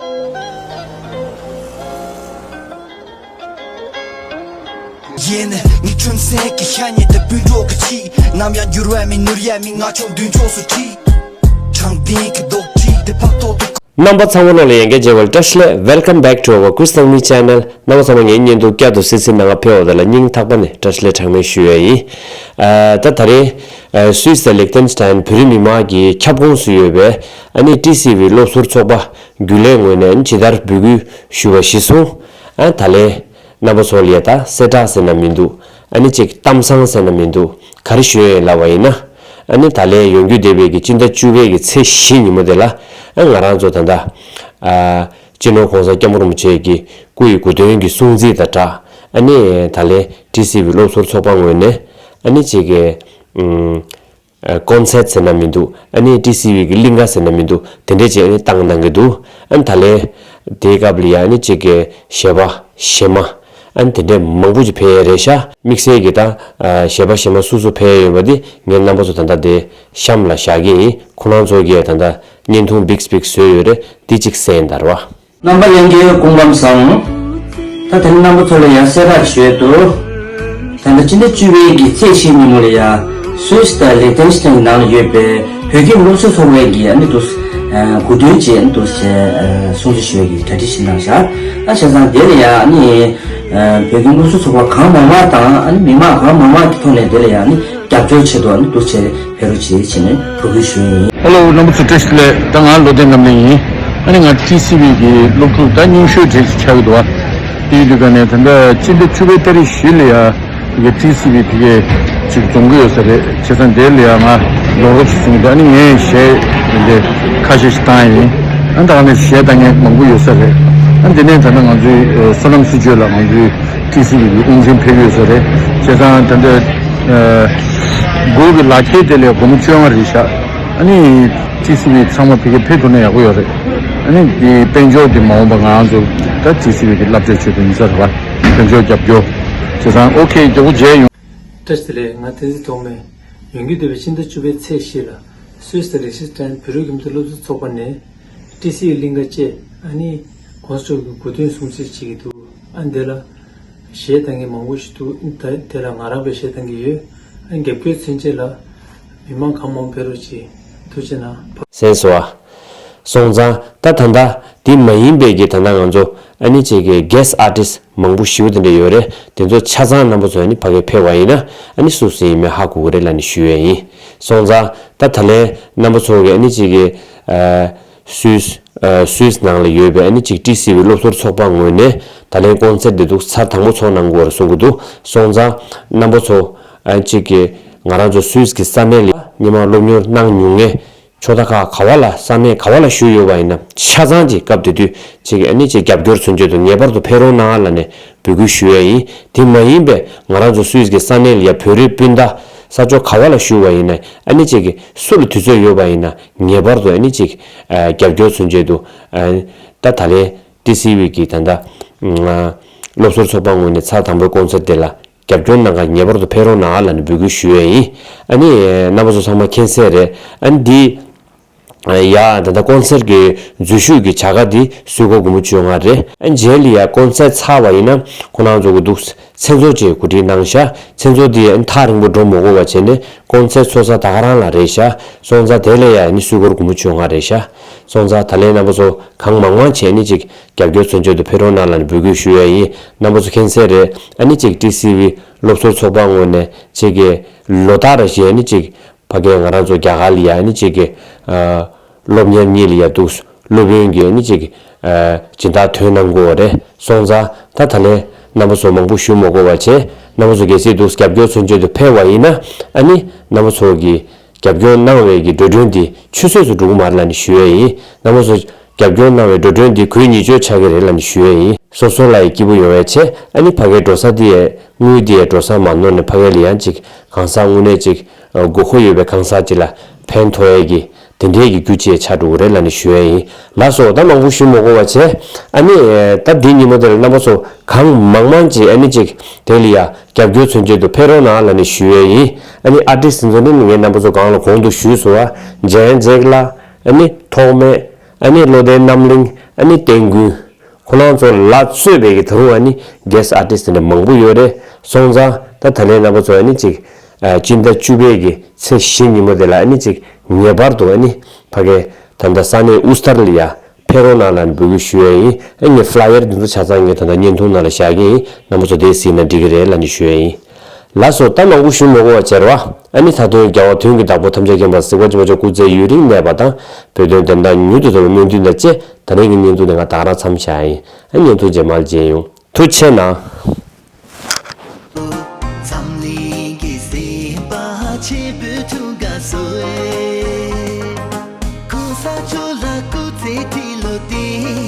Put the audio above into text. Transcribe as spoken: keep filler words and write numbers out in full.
ཡིན། ངའི་ཁྲིམས་སེང་གི་ཤ་ཉེ་དུ་སྤུན་གྲོགས་ཀྱི་ཆེད། ནམ་ཡང་འགྱུར་བ་མེད་ནོར་ཡ་མེད། ང་ཆོ་མདུན་ཕྱོགས་སུ་ཁྲིད། དྲང་བདེན་གྱི་རྡོག་ཁྲིད་དེ་ཕན་ཐོགས་དུ། རྣམ་པ་ཚང་མ་ལོ་ལ་ཡན་གའི་རྗེ་བལ་བཀྲ་ཤིས་ལེ། Welcome back to our Chris Nangmi channel. རྣམ་པ་ཚང་མ་ངའི་བརྙན་ཐུང་བསྐྱར་དུ་སིལ་སིལ་ནང་ང་ཕེབས་པ་དེ་ལ་སྙིང་ཐག་པ་ནས་བཀྲ་ཤིས་ལེ་གྲངས་མེད་ཞུ་ཡ་ཡིན། ཨ། ད་ད་རེས་ཨ་སུད་སི་དང་ལིག་ཏེན་སི་ཏན་བོད་རིགས་མི་མང་གི་ཁྱབ་ཁོངས་སུ་ཡོད་པའི་ཨ་ནི་ཊི་སི་ཝི་སློབ་ཟུར་ཚོགས་པ་རྒྱུན་ལས་ངོས་ནས་ཇི་ལྟར་འབོད་སྐུལ་ཞུ་བ་གཞིར་བཟུང་། ཨ། ད་ལན་རྣམ་པ་ཚོ་ལ་ཡ་ད་གསལ་བསྒྲགས་ཟེར་ན་མི་འདུག་ཨ་ནི་ཅིག་གཏམ་བཟང་ཟེར་ན་མི་འདུག་ག་རེ་ཞུ་ཡ་ཡིན་ལབ་པ་ཡིན་ན། ཨ་ནི་ད་ལན་ཡོང་རྒྱུ་བསྡད་པའི་གི་སྤྱི་ཟླ་བཅུ་པའི་གི་ཚེས་བཞི་ཉིན་མོ་དེ་ལ། ཨ། ང་རང་ཚོ་ད་ལྟ་ཨ་སྤྱི་ནོར་༸གོང་ས་༸སྐྱབས་མགོན་རིན་པོ་ཆེ་གི་སྐུ་ཡི་གོ་སྟོན་གྱི་སྲུང་བརྩི་དང་སྦྲགས། ཨ་ནི་ད་ལན་ཊི་སི་ཝི་སློབ་ཟུར་ཚོགས་པ་ངོས་ནས་ཨ་ནི་ཅིག་གི་ཨུམ། ཀོན་སར་ཊི་ཟེར་ན་མི་འདུག་ཨ་ནི་ཊི་སི་ཝི་གི་གླིང་ག་ཟེར་ན་མི་འདུག་དེ་འདྲས་ཅིག་ཨ་ནི་བཏང་གནང་གི་འདུག་ཨ་ནི་ད་ལན་དེའི་སྐབས་ལ་ཡ་ཨ་ནི་ཅིག་གི་གཞས་པ་གཞས་མ་ཨ་ནི་དེ་འདྲས་མང་པོ་ཅིག་ཕེབས་ཡ་རེད་ཤག་དམིགས་བསལ་གྱི་ད་གཞས་པ་གཞས་མ་སུ་སུ་ཕེབས་ཡ་ཡོད་པ་དེ་ངས་རྣམ་པ་ཚོ་ད་ལྟ་དེ་གཤམ་ལ་བཞག་གི་ཡིན། ཁོ་རང་ཚོ་གིས་ད་ལྟ་བརྙན་ཐུང་བིག་བིག་བཟོས་ཡོད་རེད། དེ་གཅིག་གསན་དར་བ། རྣམ་པ་ལྷན་རྒྱས་སྐུ་ཁམས་བཟང་། ད་དེ་རིང་རྣམ་པ་ཚོ་ལ་ཡང་གསལ་བསྒྲགས་ཞུ་འདོད། ད་ལྟ་སྤྱི་ཟླ་བཅུ་པའི་གི་ཚེས་བཞི་ཉིན་མོ་ལ་ཡ་སུད་སི་དང་ལིག་ཏེན་སི་ཏན་ནང་ལ་ཡོད་པའི་བོད་ཀྱི་སློབ་ཟུར་ཚོགས་པའི་གི་ཨ་ནི་འདུག་གོ་སྟོན་བཅས་ཨ་ནི་འདུག་བྱས་སྲུང་བརྩི་ཞུ་བའི་གི་གྲ་སྒྲིག་ཞིག་གནང་བཞག་ཨ། བྱས་ཙང་དེ་ལ་ཡ་ཨ་ནི་བོད་ཀྱི་སློབ་ཟུར་ཚོགས་པ་གང་མང་མང་དང་ཨ་ནི་མི་མང་གང་མང་མང་གི་ཐོག་ནས་དེ་ལ་ཡ་ཨ་ནི་རྒྱབ་སྐྱོར་ཆེད་དུ་ཨ་ནི་འདུག་བྱས་ཕེབས་རོགས་བྱེད་ཅེས་ནས་འབོད་སྐུལ་ཞུ་ཡི་ཡིན། ཧེ་ལོ། རྣམ་པ་ཚོ་བཀྲ་ཤིས་བདེ་ལེགས། ད་ང་བློ་བདེ་རྣམ་གླིང་ཡིན། ཨ་ནི་ང་ཊི་སི་ཝི་གི་སློབ་ཕྲུག་ད་རྙིང་ཤོས་གྲས་ཤིག་ཆགས་ཀྱི་འདུག་བ། དེ་ཡིན་དུས་ཀ་ནས་ད་ལྟ་སྤྱི་ཟླ་བཅུ་པའི་ཏ་རིག་བཞི་ལ་ཡ་དེ་གའི་ཊི་སི་ཝི་དེ་གའི་ཅིག་འཛོམས་ཀྱི་ཡོད་ས་རེད། བྱས་ཙང་དེ་ལ་ཡ་ང་ལོག་རོགས་ཅིག་གསུངས་ཏེ་ཨ་ནི་ངས་གཞས་དེ་འདྲའི་ཁ་ཤས་ཤིག་བཏང་ཡིན། ཨ་ནི་ད་ག་ནས་གཞས་བཏང་མཁན་མང་པོ་ཡོད་ས་རེད། ཨ་ནི་དེ་ནས་ད་ལྟ་ང་ཚོའི་བསོད་ནམས་སྲི་གཅོད་ལ་ང་ཚོའི་ཊི་སི་ཝི་གི་དབུ་འཛིན་ཕེབས་ཡོད་ས་རེད། བྱས་ཙང་ད་ལྟ་ཨ་སྒོ་གི་ལག་ཁྱེར་དེ་ལ་སྒོར་མོ་བཅོ་ལྔ་རེད་ཤག་ཨ་ནི་ཊི་སི་ཝི་ཚང་མ་ཕ་གིར་ཕེབས་ཐུབ་ན་ཡག་པོ་ཡོད་རེད། ཨ་ནི་དེ་དཔལ་འབྱོར་དེ་མ་འོངས་པ་ང་རང་ཚོ་ད་ཊི་སི་ཝི་གི་བསླབ་བྱ་ཆེད་དུ་ཡིན་ས་རེད་བ། དཔལ་འབྱོར་རྒྱབ་སྐྱོར། བྱས་ཙང་ཨོ་ཁེ། མགྱོགས་པོ་མཇལ་ཡོང་། བཀྲ་ཤིས་བདེ་ལེགས། ང་བསྟན་འཛིན་ཐོགས་མེད། ཡོང་རྒྱུ་བསྡད་པའི་སྤྱི་ཟླ་བཅུ་པའི་ཚེས་བཞི་ལ་སུད་སི་དང་ལིག་ཏེན་སི་ཏན་བོད་རིགས་ཁྱིམ་སྡེ་སློབ་ཟུར་ཚོགས་པ་ནས་ཊི་སི་ཝི་གླིང་ག་བཅས་ཨ་ནི་༸གོང་ས་མཆོག་གི་གོ་སྟོན་སྲུང་བརྩི་བྱེད་ཀྱི་འདུག་ཨ་ནི་དེ་ལ་གཞས་བཏང་མཁན་མང་པོ་ཞིག་འདུག་ད་དེ་ལ་ང་རང་པས་གཞས་བཏང་གི་ཡོད། ཨ་ནི་རྒྱབ་སྐྱོར་མཚོན་ཆེད་ལ་མི་མང་གང་མང་ཕེབས་རོགས་གྱིས། ཐུགས་རྗེ་གནང་། གསན་སོང་ཨ། སོང་ཙང་ད་ད་ལྟ་འདི་མ་ཡིན་པའི་གི་ད་ལྟ་ང་ཚོ་ཨ་ནི་ཅིག་གི་གྷེ་སི་ཊི་ཨར་ཊིསི་ཊི་མང་པོ་ཞེ་པོ་དེ་འདྲ་ཡོད་རེད། དེ་ཚོ་ཆ་ཚང་རྣམ་པ་ཚོ་ཨ་ནི་ཕ་གིར་ཕེབས་པ་ཡིན་ན་ཨ་ནི་སུ་སུ་ཡིན་མིན་ཧ་གོ་གི་རེད་ལབ་ནས་ཞུ་ཡས་ཡིན། སོང་ཙང་ད་ད་ལན་རྣམ་པ་ཚོ་གི་ཨ་ནི་ཅིག་གི་ཨ་སུད་སི་ཨ་སུད་སི་ནང་ལ་ཡོད་པའི་ཨ་ནི་ཅིག་ཊི་སི་ཝི་སློབ་ཟུར་ཚོགས་པ་ངོས་ནས་ད་ལན་ཀོན་སར་ཊི་དེ་འདུག་ཚར་དང་པོ་ཚོགས་གནང་དགོས་རེད་གསུང་གི་འདུག་སོང་ཙང་རྣམ་པ་ཚོ་ཨ་ཅིག་གི་ང་རང་ཚོ་སུད་སི་གི་ས་གནས་ལ་སྔོན་མ་སློབ་གཉེར་གནང་མྱོང་མཁན་ཕྱོགས་མཐའ་ཁག་ག་བ་ལ་ས་གནས་ག་བ་ལ་བཞུགས་ཡོད་པ་ཡིན་ན་ཆ་ཚང་གཅིག་སྐབས་དེ་དུས་གཅིག་ཨ་ནི་གཅིག་རྒྱབ་སྐྱོར་མཚོན་ཆེད་དུ་ངེས་པར་དུ་ཕེབས་རོགས་གནང་ལབ་ནས་འབོད་སྐུལ་ཞུ་ཡས་ཡིན། དེ་མ་ཡིན་པའི་ང་རང་ཚོ་སུད་སི་གི་ས་གནས་ལ་ཡ་བོད་རིགས་སྤུན་ཟླ་ས་ཕྱོགས་ག་བ་ལ་བཞུགས་པ་ཡིན་ན་ཨ་ནི་གཅིག་གི་སུ་ལ་དུས་ཚོད་ཡོད་པ་ཡིན་ན་ངེས་པར་དུ་ཨ་ནི་གཅིག་ཨ་རྒྱབ་སྐྱོར་མཚོན་ཆེད་དུ་ཨ་ད་ད་ལན་ཊི་སི་ཝི་གི་ད་ལྟ་ཨ་སློབ་ཟུར་ཚོགས་པ་ངོས་ནས་ཚར་དང་པོའི་ཀོན་སར་ཊི་དེ་ལ་རྒྱབ་སྐྱོར་གནང་ག་ངེས་པར་དུ་ཕེབས་རོགས་གནང་ལབ་ནས་འབོད་སྐུལ་ཞུ་ཡས་ཡིན། ཨ་ནི་རྣམ་པ་ཚོ་ཚང་མ་མཁྱེན་གསལ་རེད། ཨ་ནི་འདི་ཡ་ད་ལྟ་ཀོན་སར་ཊི་གི་འཛུལ་ཞུགས་ཀྱི་བྱ་དགའ་འདི་སུད་སྒོར་སྒོར་མོ་བཅོ་ལྔ་རེད། ཨ་ནི་རྗེས་ལ་ཡ་ཀོན་སར་ཊི་ཚར་བ་ཡིན་ན་ཁོ་རང་ཚོ་གི་འདུག་མཚན་ཚོགས་ཅིག་གོ་སྒྲིག་གནང་ཤག་མཚན་ཚོགས་འདི་ཨ་ནི་ཐག་རིང་པོ་འགྲོ་མ་དགོས་པ་བྱས་ནས་ཀོན་སར་ཊི་ཚོགས་ས་ད་ག་རང་ལ་རེད་ཤག་སོང་ཙང་དེ་ལ་ཡ་ཨ་ནི་སུད་སྒོར་སྒོར་མོ་བཅོ་ལྔ་རེད་ཤག་སོང་ཙང་ད་ལན་རྣམ་པ་ཚོ་གང་མང་མང་བྱས་ནས་ཅིག་རྒྱབ་སྐྱོར་མཚོན་ཆེད་དུ་ཕེབས་རོགས་གནང་ལབ་ནས་འབོད་སྐུལ་ཞུ་ཡས་ཡིན། རྣམ་པ་ཚོ་མཁྱེན་གསལ་རེད། ཨ་ནི་ཅིག་ཊི་སི་ཝི་སློབ་ཟུར་ཚོགས་པ་ངོས་ནས་ཅིག་གི་ལོ་ལྟར་རེ་བཞིན་ཨ་ནི་ཅིག་ཕ་གིར་ང་རང་ཚོ་རྒྱ་གར་ལ་ཡ་ཨ་ནི་ཅིག་གི་ཨ་སློབ་གཉེར་གཉིས་ལ་ཡ་འདུག་སློབ་དཔོན་གྱི་ཨ་ནི་ཅིག་ཨ་སྦྱིན་བདག་ཐོན་གནང་དགོས་པ་རེད། སོང་ཙང་ད་ད་ལན་རྣམ་པ་ཚོ་མང་པོ་ཞུ་མ་དགོས་པ་བྱས་རྣམ་པ་ཚོ་གལ་སྲིད་འདུག་རྒྱབ་སྐྱོར་མཚོན་ཆེད་དུ་ཕེབས་པ་ཡིན་ན་ཨ་ནི་རྣམ་པ་ཚོ་གི་རྒྱབ་སྐྱོར་གནང་བའི་གི་འགྲོ་གྲོན་འདི་ཆུད་ཟོས་སུ་འགྲོ་གི་མ་རེད་ལབ་ནས་ཞུ་ཡས་ཡིན། རྣམ་པ་ཚོ་རྒྱབ་སྐྱོར་གནང་བའི་འགྲོ་གྲོན་འདི་གུ་ཡངས་ཆག་གི་རེད་ལབ་ནས་ཞུ་ཡས་ཡིན། སོ་སོ་ལ་ཡང་སྐྱིད་པོ་ཡོང་བའི་ཆེད་ཨ་ནི་ཕ་གིར་འགྲོ་ས་འདི་ཡང་དངུལ་འདི་ཡང་འགྲོ་ས་མ་ནོར་ནས་ཕ་གི་ལ་ཡང་ཅིག་གང་ཟག་དངོས་གནས་ཅིག་དགོས་མཁོ་ཡོད་པའི་གང་ཟག་ཅིག་ལ་ཕན་ཐོགས་ཡས་ཀྱི་དེ་འདྲའི་གི་རྒྱུ་ཅིག་ཆགས་འགྲོ་གི་རེད་ལབ་ནས་ཞུ་ཡས་ཡིན། ལགས་སོ། ད་མང་པོ་ཞུ་མ་དགོས་པ་བྱས་ཨ་ནི་ད་འདི་ཉིན་མོ་དེ་ལ་རྣམ་པ་ཚོ་གང་མང་མང་ཅིག་ཨ་ནི་ཅིག་དེ་ལ་ཡ་རྒྱབ་སྐྱོར་མཚོན་ཆེད་དུ་ཕེབས་རོགས་གནང་ལབ་ནས་ཞུ་ཡས་ཡིན། ཨ་ནི་ཨར་ཊིསི་ཚོ་ནི་ངས་རྣམ་པ་ཚོ་གང་ལ་གོང་དུ་ཞུས་སོང་བ། འཇན་ཛེག་ལགས། ཨ་ནི་ཐོགས་མེད། ཨ་ནི་བློ་ལྡན་རྣམ་གླིང་། ཨ་ནི་བསྟན་ཀུན། ཁོ་རང་ཚོ་ལ་གཙོས་པའི་གི་ད་རུང་ཨ་ནི་guest artist་དེ་འདྲ་མང་པོ་ཡོད་རེད། སོང་ཙང་ད་ད་ལན་རྣམ་པ་ཚོ་ཨ་ནི་ཅིག་ཨ་སྤྱི་ཟླ་བཅུ་པའི་གི་ཚེས་བཞི་ཉིན་མོ་དེ་ལ་ཨ་ནི་ཅིག་ངེས་པར་དུ་ཨ་ནི་ཕ་གི་ད་ལྟ་ས་གནས་ཨུ་སྟར་ལི་ཡ་ཕེབས་རོགས་གནང་ལ་འབོད་སྐུལ་ཞུ་ཡ་ཡིན། ཨ་ངས་ཕ་ལ་ཡར་འདི་ཚོ་ཆ་ཚང་ངས་ད་ལྟ་བརྙན་ཐུང་ནང་ལ་བཞག་གི་ཡིན། རྣམ་པ་ཚོ་དེ་གཟིགས་ན་འགྲིག་གི་རེད་ལབ་ནས་ཞུ་ཡ་ཡིན། ལགས་སོ། ད་མང་པོ་ཞུ་མི་དགོས་པ་བྱེད་རོགས། ཨ་ནི་མཐའ་དོན་རྒྱལ་བ་དོན་གྱི་བདག་པོ་ཐམས་ཅད་མཁྱེན་པ་གཟིགས་པ་ཆེན་པོ་མཆོག་སྐུ་ཚེ་ཡུན་རིང་གནས་པ་དང་། བོད་དོན་བདེན་མཐའ་མྱུར་དུ་ཐོབ་པའི་སྨོན་འདུན་དང་བཅས། ད་རིང་གི་བརྙན་ཐུང་འདི་ང་ད་ག་རང་མཚམས་བཞག་ཡིན། ཨ་བརྙན་ཐུང་རྗེས་མར་མཇལ་ཡོང་། ཐུགས་རྗེ་གནང་། འཛམ་གླིང་གི་སེམས་པ་ཆེན་པོའི་ཐུགས་ཀ་སོ། གོང་ས་མཆོག་ལ་སྐུ་ཚེ་ཁྲི་ལོ་བརྟན།